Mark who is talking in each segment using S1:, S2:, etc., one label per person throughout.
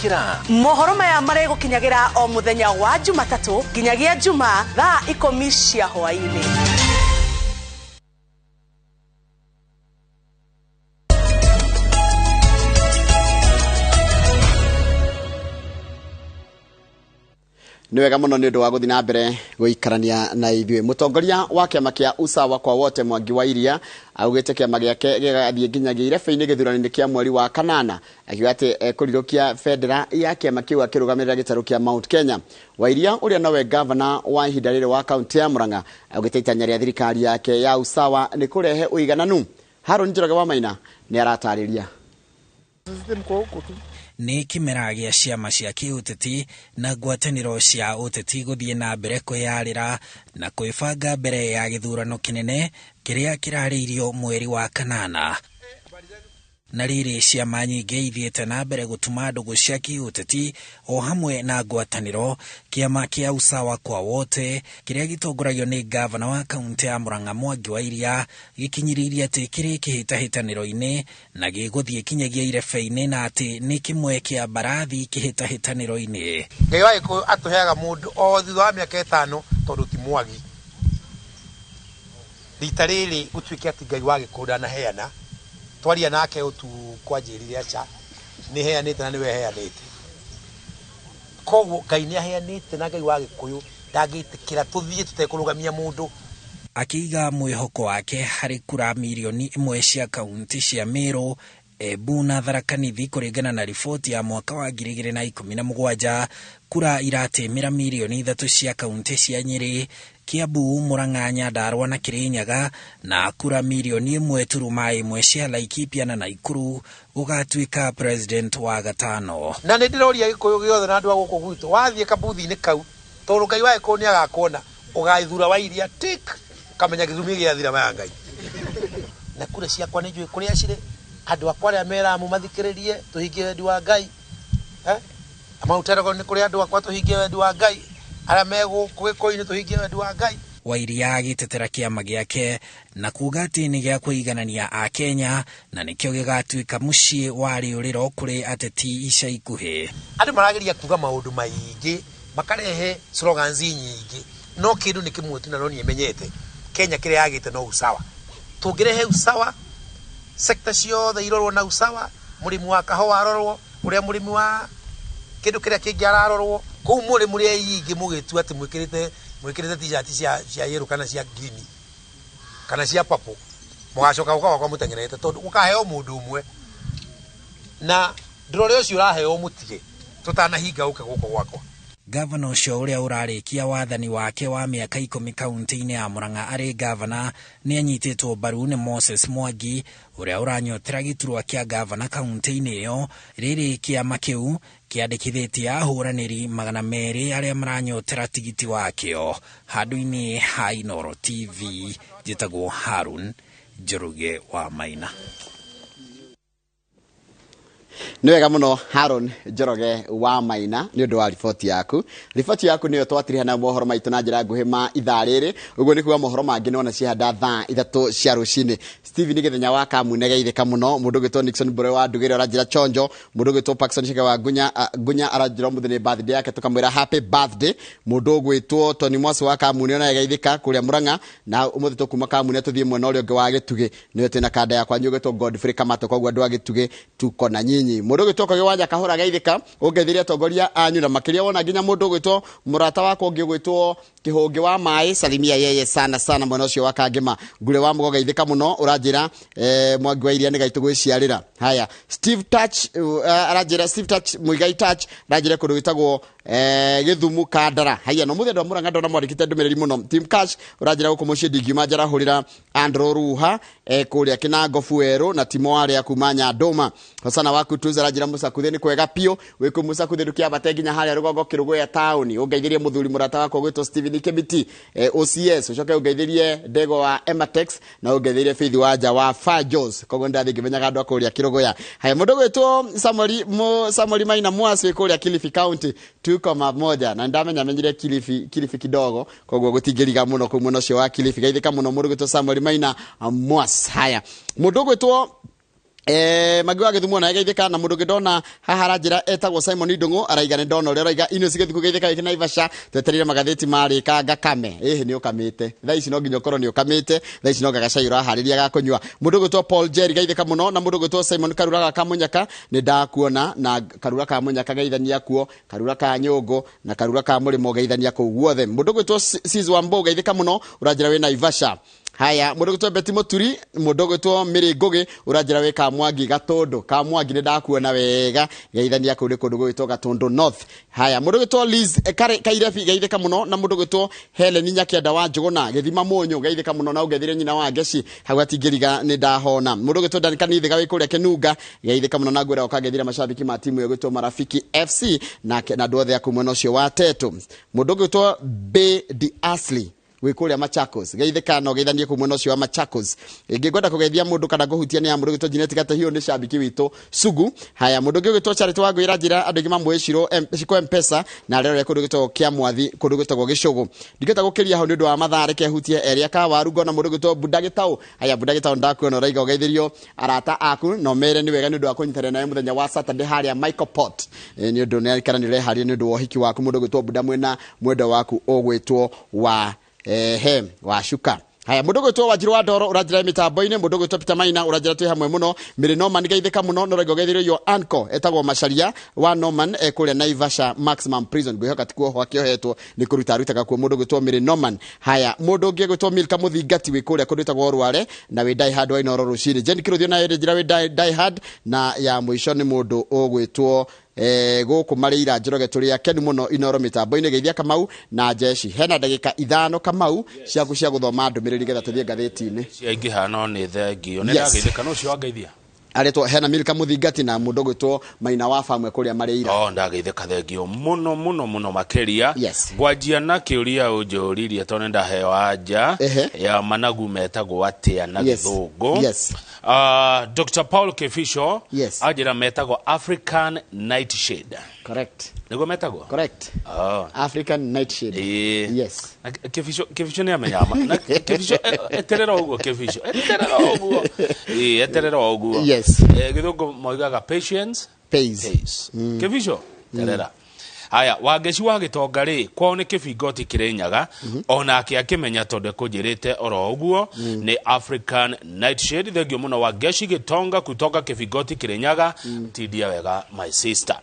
S1: Mohoro maya marĩgũkinyagĩra o mũthenya wa Jumatatũ nginyagia Jumaa thaa 10 cia hwaĩ-inĩ.
S2: Nĩ wega mũno nĩ ũndũ wa gũthiĩ na mbere gũikarania na ithuĩ. Mũtongoria wa kĩama kĩa Usawa kwa Wote Mwangi wa Iria augĩte kĩama gĩake gĩgathiĩ nginyagia irebe-inĩ gĩthurano-inĩ kĩa mweri wa kanana, akiuga atĩ ekũrirũkia bendera ya kĩama kĩu akĩrũgamĩrĩra gĩtarũ kĩa Mount Kenya. Wairia ũrĩa nowe gavana wa ihinda rĩrĩ wa kaunti ya Murang'a augĩte itanya rĩa thirikari yake ya Usawa nĩ kũrehe ũigananu. Harũni Njoroge wa Maina nĩ aratarĩria.
S3: Nĩ kĩmera gĩa ciama cia kĩũteti na ngwatanĩro cia ũteti gũthiĩ na mbere kwĩyarĩra na kwĩbanga mbere ya gĩthurano kĩnene kĩrĩa kĩrarĩirio mweri wa kanana. Na rĩrĩ ciama nyingĩ ithiĩte na mbere gũtuma ndũgũ cia kĩũteti o hamwe na ngwatanĩro. Kĩama kĩa Usawa kwa Wote kĩrĩa gĩtongoragio nĩ gavana wa kaunti ya Murang'a Mwangi wa Iria gĩkinyĩrĩirie atĩ kĩrĩ kĩhĩtahĩtanĩro-inĩ na gĩgũthiĩ kinyagia irebe-inĩ na atĩ nĩ kĩmwe kĩa mbarathi kĩhĩtahĩtanĩro-inĩ.
S4: Ngai wa Gĩkũyũ atũheaga mũndũ o thutha wa mĩaka 5 tondũ ti mwagi. Rita rĩrĩ gũtuĩke atĩ Ngai wa Gĩkũyũ ndanaheana, twaria nake ũtukũ anjĩrire aca, nĩ heanĩte na nĩwe heanĩte. Koguo Ngai nĩ aheanĩte na Ngai wa Gĩkũyũ ndangĩtĩkĩra tũthiĩ tũtekũrũgamia mũndũ.
S3: Akĩiga mwĩhoko wake harĩ kura mirioni 1 cia kaunti cia Meru, Embu na Tharaka Nithi kũringana na riboti ya mwaka wa 2017, kura iratĩmĩra mirioni 3 cia kaunti cia Nyeri, Kiambu, Murang'a, Nyandarua na Kirinyaga, na kura mirioni 1.1 cia Laikipia na Nakuru gũgatuĩka president wa gatano.
S4: Na nĩ ndĩroria Gĩkũyũ gĩothe na andũ a gũkũ gwitũ, wathiĩ kabuthi-inĩ kau, tondũ Ngai wa Gĩkũyũ nĩ agakuona, ũgathura wa Iria tik, ũkamenya gĩthumi gĩathira maya Ngai. Na kura ciakwa nĩ njũĩ kũrĩa cirĩ, andũ akwa arĩa me Lamu mathikĩrĩrie, tũhingie wendi wa Ngai. Mount Elgon nĩ kũrĩ andũ akwa tũhingie wendi wa Ngai, arĩa me gũkũ Gĩkũyũ-inĩ tũhingie wendi wa Ngai.
S3: Wairia agĩtetera kĩama gĩake na kuuga atĩ nĩ gĩa kũiganania a Kenya na nĩkĩo gĩgatuĩka mũciĩ wa rĩũrĩro kũrĩ ateti ica ikuhĩ.
S4: Andũ marageria kuuga maũndũ maingĩ, makarehe slogans nyingĩ, no kĩndũ nĩ kĩmwe tu na no niĩ menyete, Kenya kĩrĩa yagĩte no usawa. Tũngĩrehe usawa, sector ciothe irorwo na usawa, mũrĩmi wa kahũa arorwo, ũrĩa mũrĩmi wa kĩndũ kĩrĩa kĩngĩ ararorwo, kũu mũrĩ mũrĩ aingĩ mũgĩtua atĩ mwĩkĩrĩte t-shirt cia yellow kana cia green kana cia purple, mũgacoka gũka gwakwa mũteng'erete tondũ gũkaheo mũndũ ũmwe na ndũrore ũcio ũraheo mũtige tũtanahinga ũke gũkũ gwakwa.
S3: Gavana ũcio ũrĩa ũrarĩkia wathani wake wa mĩaka 10 kaunti-inĩ ya Murang'a arĩ gavana nĩ anyitĩtwo mbaru nĩ Moses Mwangi ũrĩa ũranyotera gĩturwa kĩa gavana kaunti-inĩ ĩyo. Rĩrĩ kĩama kĩu kĩandĩkithĩtie ahũranĩri 200 arĩa maranyotera tigiti wakĩo. Handũ-inĩ ha Inooro TV, njĩtagwo Harun Njoroge wa Maina.
S2: Nĩ wega mũno Harun Njoroge wa Maina nĩ ũndũ wa riboti yaku. Riboti yaku nĩyo twatiriha nayo mohoro maitũ na njĩra nguhĩ ma ithaa rĩrĩ. Ũguo nĩ kuga mohoro mangĩ nona cihanda thaa 3 cia rũcinĩ. Steven Gĩthenya wa Kamune geithĩka mũno. Mũndũ ũgwĩtwo Nixon Mbure wa Ndugĩre ũranjĩra chonjo. Mũndũ ũgwĩtwo Paxson Chege wa Gunya aranjĩra ũmũthĩ nĩ birthday yake, tũkamwĩra happy birthday. Mũndũ ũgwĩtwo Tony Mwasi wa Kamune onaye geithĩka kũrĩa Murang'a. Na ũmũthĩ tũkuma Kamune tũthiĩ mwena ũrĩa ũngĩ wa Gĩtugĩ. Nĩwe twĩna kanda yakwa nyũgĩtwo Godfrey Kamato, koguo andũ a Gĩtugĩ tuko na nyinyi. Mũndũ ũgwĩtwo Kogi wa Nyakahũra geithĩka, ũngeithĩrie atongoria anyu na makĩria wona nginya mũndũ ũgwĩtwo mũrata wakwa ũngĩ ũgwĩtwo Kĩhũngĩ wa Maĩ, salimia yeye sana sana mwena ũcio wa Kangĩma. Ngure wa Mũgo geithĩka mũno, ũranjĩra, Mwangi wa Iria nĩ gaitũ gwĩciarĩra. Haya, Steve Touch, aranjĩra Steve Touch, Muigai Touch, aranjĩra kũndũ gwĩtagwo, Gĩthumu Kandara. Haya, no mũthĩ andũ a Murang'a ndona mwandĩkĩte ndũmĩrĩri mũno. Team Cash ũranjĩra gũkũ mũciĩ ndingiuma njarahũrĩra Andrew Ruha, kũrĩa Kĩnango Fuerũ na Timo arĩa kuma Nyandũma. Hosana waku Tuza aranjĩra Mũcakuthĩ nĩ kwega biũ. Wĩ kũ Mũcakuthĩ ndũkĩambate nginya harĩa rũgongo Kĩrũgũya taũni. Ũngeithĩrie mũthuri mũrata wakwa ũgwĩtwo Stephen Kĩmiti, OCS. Ũcoke ũngeithĩrie Ndego wa Ematex na ũngeithĩrie Faith wa Nja wa Fajos. Koguo ndathiĩ ngĩmenyaga andũ a kũrĩa Kĩrũgũya. Haya, mũndũ ũgwĩtwo Samuel Maina Mwasi wĩ kũrĩa Kilifi County, tuko mamoja. Na ndamenya menyire Kilifi kidogo, koguo gũtingĩriga mũno kũu mwena ũcio wa Kilifi. Geithĩka mũno mũndũ ũgwĩtwo Samuel Maina Mwasi. Haya, mũndũ ũgwĩtwo Magi wa Gĩthumo na geithĩka na mũndũ ũngĩ haha aranjĩra etagwo Simon Ndung'u araiga nĩ ndona ũrĩa araiga inyuĩ cigĩthiĩ geithĩka gĩkĩ Naivasha twetereire magathĩti marĩka ngakame. Ĩhĩ nĩ ũkamĩte thaa ici no nginya ũkorwo nĩ ũkamĩte thaa ici no gagacai ũraharĩria ga kũnyua. Mũndũ ũgwĩtwo Paul Jerry geithĩka mũno na mũndũ ũgwĩtwo Simon Karura ga Kamunyaka nĩ ndakuona na Karura ka Munyaka geithania kuo, Karura ka Nyũngũ na Karura ka Mũrĩmo geithania kũu guothe. Mũndũ ũgwĩtwo Sizwambo geithĩka mũno ũranjĩra wĩ Naivasha. Haya, mũndũ ũgwĩtwo Betty Mũturi, mũndũ ũgwĩtwo Mĩrĩ Ngũgĩ ũranjĩra wĩ Kamwangi Gatũndũ. Kamwangi nĩ ndakuona wega geithania kũu nĩ kũndũ gũgwĩtwo Gatũndũ North. Haya, mũndũ ũgwĩtwo Liz Kairebi geithĩka mũno na mũndũ ũgwĩtwo Helen Nyakĩanda wa Njũgũna Gĩthima Mũnyũ geithĩka mũno na ũngethire nyina wa Ngeci hau atingĩriga nĩ ndahona. Mũndũ ũgwĩtwo Dan Kanithiga wĩ kũrĩa Kĩnunga geithĩka mũno na ngwĩra ũkangethire macambĩki ma timu ĩyo ĩgwĩtwo Marafiki FC na andũ othe a kũu mwena ũcio wa Tetu. Mũndũ ũgwĩtwo B D Ashley wĩ kũrĩa Machakos geithĩka na ũgeithanie kũu mwena ũcio wa Machakos. Ingĩkwenda kũgeithia mũndũ kana kũhutia nĩ ya mũndũ ũgwĩtwo Junet Gatehio nĩ cambiki witũ Sugu. Haya, mũndũ ũngĩ ũgwĩtwo Charity wa Ngwĩra njĩra andũ aingĩ mamũĩ Ciko M-Pesa na arĩa kũndũ gwĩtagwo Kĩamwathi kũndũ gwĩtagwo Gĩcũgũ. Ndingĩhota gũkĩria hau nĩ ũndũ wa mathaa, reke hutie erĩ akawaru ngona mũndũ ũgwĩtwo Buda Gĩtaũ. Haya, Buda Gĩtaũ ndakuona ũraiga ũgeithĩrio arata aku na ũmere nĩ wega nĩ ũndũ wa kũnyitanĩra nawe mũthenya wa Saturday harĩa Michael Port. Nĩ ũndũ nĩ aikara nĩ ũreharĩria nĩ ũndũ wa ũhiki waku mũndũ ũgwĩtwo Buda mwĩna mwendwa waku ũgwĩtwo wa ehe wa Shuka. Haya, mũndũ ũgwĩtwo Wanjiru wa Ndoro ũranjĩra mĩtambo-inĩ, mũndũ ũgwĩtwo Peter Maina ũranjĩra twĩ hamwe mũno, Mary Norman geithĩka mũno no ũraiga ũgeithĩrio your uncle etagwo Macharia wa Norman kũrĩa Naivasha Maximum Prison. Ngwĩhoka ti kuohwo akĩohetwo nĩ kũruta arutaga kuo mũndũ ũgwĩtwo Mary Norman. Haya, mũndũ ũngĩ ũgwĩtwo Milka Mũthingati wĩ kũrĩa kũndũ gwĩtagwo Rware na wĩ Die Hard wa Inooro rũcinĩ. Jane Kĩrũthio nayo njĩra wĩ Die Hard na ya mũico nĩ mũndũ ũgwĩtwo gũkũ Marĩira Njoroge tũrĩ akenu mũno Inooro mĩtambo-inĩ. Geithia Kamau na Jeshi. Hena ndagĩka 5 Kamau ciaku cia gũthoma ndũmĩrĩri getha tũthiĩ ngathĩti-inĩ.
S5: Ciaingĩha no nĩ thengio. Nĩ ndageithĩka no ũcio wangeithia.
S2: Arĩtwo hena Milka Mũthingati na mũndũ ũgwĩtwo Maina wa Famwe kũrĩa Marĩira.
S5: Oh, ndageithĩka thengio mũno mũno mũno makĩria. Ngwanjia na kĩũria ũnjũririe tondũ nĩndaheo anja ya managu metagwo atĩa na Gĩthũngũ. Dr. Paul Kefisho anjĩra metagwo African Nightshade.
S2: Correct.
S5: Nĩguo metagwo?
S2: Correct. African Nightshade. Yes.
S5: Kefisho nĩ amenyaga. Na Kefisho eterera ũguo Kefisho. Eterera ũguo. Eterera ũguo.
S2: Yes.
S5: Gĩthũngũ moigaga patience
S2: pays.
S5: Kefisho terera. Haya, Wangeci wa Gĩtonga rĩ kwao nĩ kĩbingoti Kĩrĩnyaga onake akĩmenya tondũ ekũnjĩrĩte oro ũguo nĩ African Nightshade. Thengio mũno Wangeci Gĩtonga kutoka kĩbingoti Kĩrĩnyaga. Tindia wega my sister.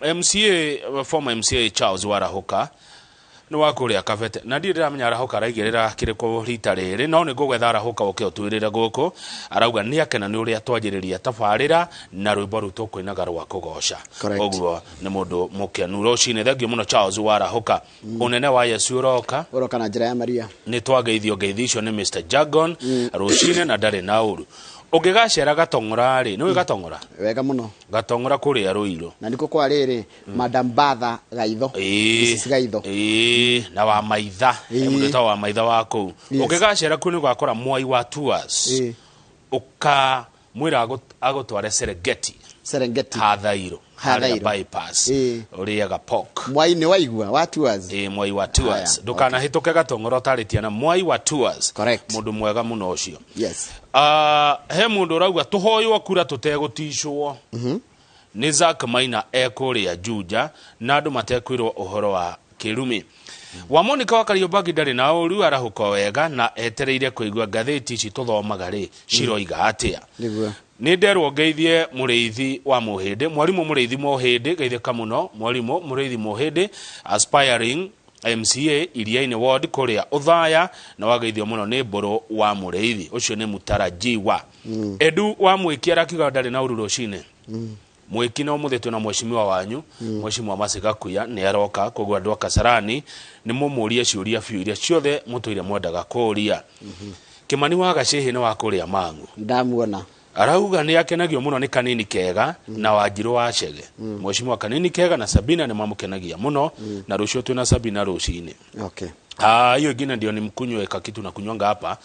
S5: MCA, former MCA Charles Warahoka nĩ wa kũrĩa Kabete na ndirĩ ndĩramenya Arahoka araigĩrĩra kĩrĩkũ rita rĩrĩ no nĩ ngũgetha Arahoka ũke ũtwĩrĩre gũkũ. Arauga nĩ akena nĩ ũrĩa twanjĩrĩria tabarĩra na rwĩmbo rũu tũkũinaga rwa kũgoca. Ũguo nĩ mũndũ mũkenu rũcinĩ. Thengio mũno Charles Warahoka. Ũnene wa Yesu ũroka
S2: ũroka na njĩra ya Maria.
S5: Nĩ twageithio ngeithi icio nĩ Mr. Jagon rũcinĩ na ndarĩ na ũru. Ũngĩgacera Gatong'ora rĩ, nĩũĩ Gatong'ora?
S2: Wega mũno.
S5: Gatong'ora kũrĩa Rũirũ.
S2: Na nĩkuo kwa rĩrĩ, Madam Batha Gaitho. Mrs. Gaitho.
S5: Na wa Maitha. Mũndũ wĩtagwo wa Maitha wa kũu. Ũngĩgacera kũu nĩũgakora Mwai wa Tours. Ũkamwĩra agũtware Serengeti.
S2: Serengeti.
S5: Hathairũ. Harĩa bypass. Ũrĩaga pork.
S2: Mwai nĩ waigua wa Tours.
S5: Mwai wa Tours. Ndũkanahĩtũke Gatong'ora ũtarĩtie na Mwai wa Tours.
S2: Correct.
S5: Mũndũ mwega mũno ũcio.
S2: Yes.
S5: He mũndũ ũrauga tũhoywo kura tũtegũticwo. Nĩ Zack Maina ekũrĩa Juja na andũ matekwĩrwo ũhoro wa kĩrumi. Wa Monica wa Kariobangi ndarĩ na ũru, arahũka wega na etereire kũigua ngathĩti ici tũthomaga rĩ ciroiga atĩa.
S2: Nĩguo.
S5: Nĩ nderwo ngeithie mũrĩithi wa Mũhĩndĩ, mwarimũ mũrĩithi Mũhĩndĩ, geithĩka mũno mwarimũ mũrĩithi Mũhĩndĩ, aspiring MCA Iriainĩ Ward kũrĩa Ũthaya, na wageithio mũno nĩ Mbũrũ wa Mũrĩithi, ũcio nĩ mũtarajiwa. Edu wa Mwĩki arakiuga ndarĩ na ũru rũcinĩ. Mwĩki no mũthĩ twĩna mheshimiwa wanyu, mheshimiwa Masiga Kuya nĩ aroka koguo andũ a Kasarani nĩ mũmũrie ciũria biũ iria ciothe mũtũire mwendaga kũria. Kĩmani wa Gacĩhĩ nĩ wa kũrĩa Mang'u.
S2: Ndamuona.
S5: Arauga nĩ akenagio mũno nĩ Kanini Kega na Wanjirũ wa Chege. Mheshimiwa Kanini Kega na Sabina nĩ mamũkenagia mũno na rũciũ twĩna Sabina rũcinĩ.
S2: Okay.
S5: Hiyo ingine ndio ni mkunywe kakitu na kunywanga hapa.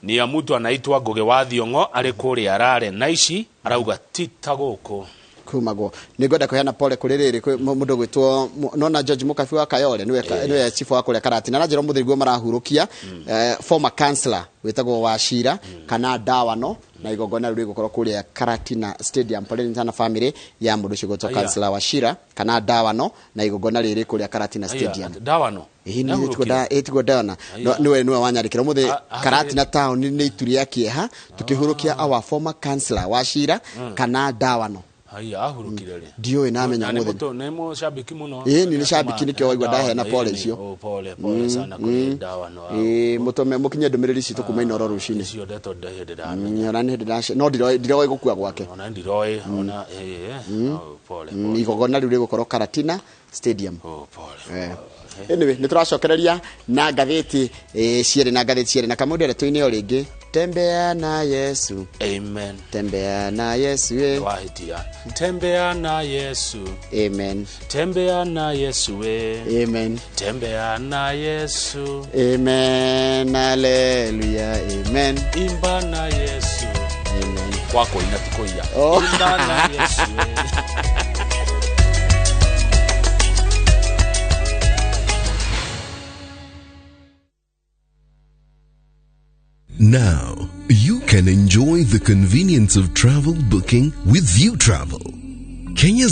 S5: Ni ya mtu anaitwa Ngugi wa Thiong'o arĩ kũrĩa Rare na ici arauga ti ta gũkũ.
S2: Kumagwo. Nĩ ngwenda kũheana pole kũrĩ rĩrĩ mũndũ gwĩtwo nona George Mũkabi wa Kayole nĩwe chief wa kũrĩa Karatina na njĩra mũthĩ guo marahurũkia former councillor wĩtagwo Wachira kana Ndawano Na igongona rĩu rĩgũkorwo kũrĩa Karatina Stadium. Poleni sana family ya mũndũ ũcio gwĩtwo
S5: Aya.
S2: Councillor Wachira kana Ndawano, na igongona rĩrĩ kũrĩa Karatina Stadium.
S5: Ndawano.
S2: Ĩĩ, nĩ tiguo ndona.
S5: Aya.
S2: Nĩwe wanyandĩkĩra ũmũthĩ. Karatina town nĩ itu rĩa kĩeha tũkĩhurũkia our former councillor Wachira kana Ndawano.
S5: Haya, ahurũkire rĩ?
S2: Ndiũĩ, namenya
S5: Na nĩ
S2: ũmũthĩ.
S5: Nĩ mũcambĩki mũno.
S2: Ĩĩ, nĩ cambĩki, nĩkĩo waigua ndaheana pole
S5: Ĩĩ,
S2: icio.
S5: Oh, pole pole sana kũrĩ Ndawano.
S2: Ĩĩ, mũtũme mũkinye ndũmĩrĩri citũ kuma Inoro rũcinĩ.
S5: Icio ndeto hĩndĩ ndamenya.
S2: Ona nĩ hĩndĩ no ndiroĩ gũkua gwake.
S5: Ona ndiroĩ ona ĩĩ, oh, pole. Pole.
S2: Igongona rĩu rĩgũkorwo Karatina Stadium.
S5: Oh, pole.
S2: Anyway, nĩ tũracokereria na ngathĩti cierĩ na ngathĩti cierĩ na kamũndũ ndeto-inĩ o rĩngĩ. Tembea na Yesu.
S5: Amen.
S2: Tembea na Yesu eh.
S5: Wahitia, tembea na Yesu.
S2: Amen.
S5: Tembea na Yesu we.
S2: Amen.
S5: Tembea na Yesu.
S2: Amen, haleluya, amen.
S5: Imba na Yesu.
S2: Amen.
S5: Kwako inatikoia.
S2: Oh.
S5: Imba na Yesu we.
S6: Now, you can enjoy the convenience of travel booking with View Travel. Kenya's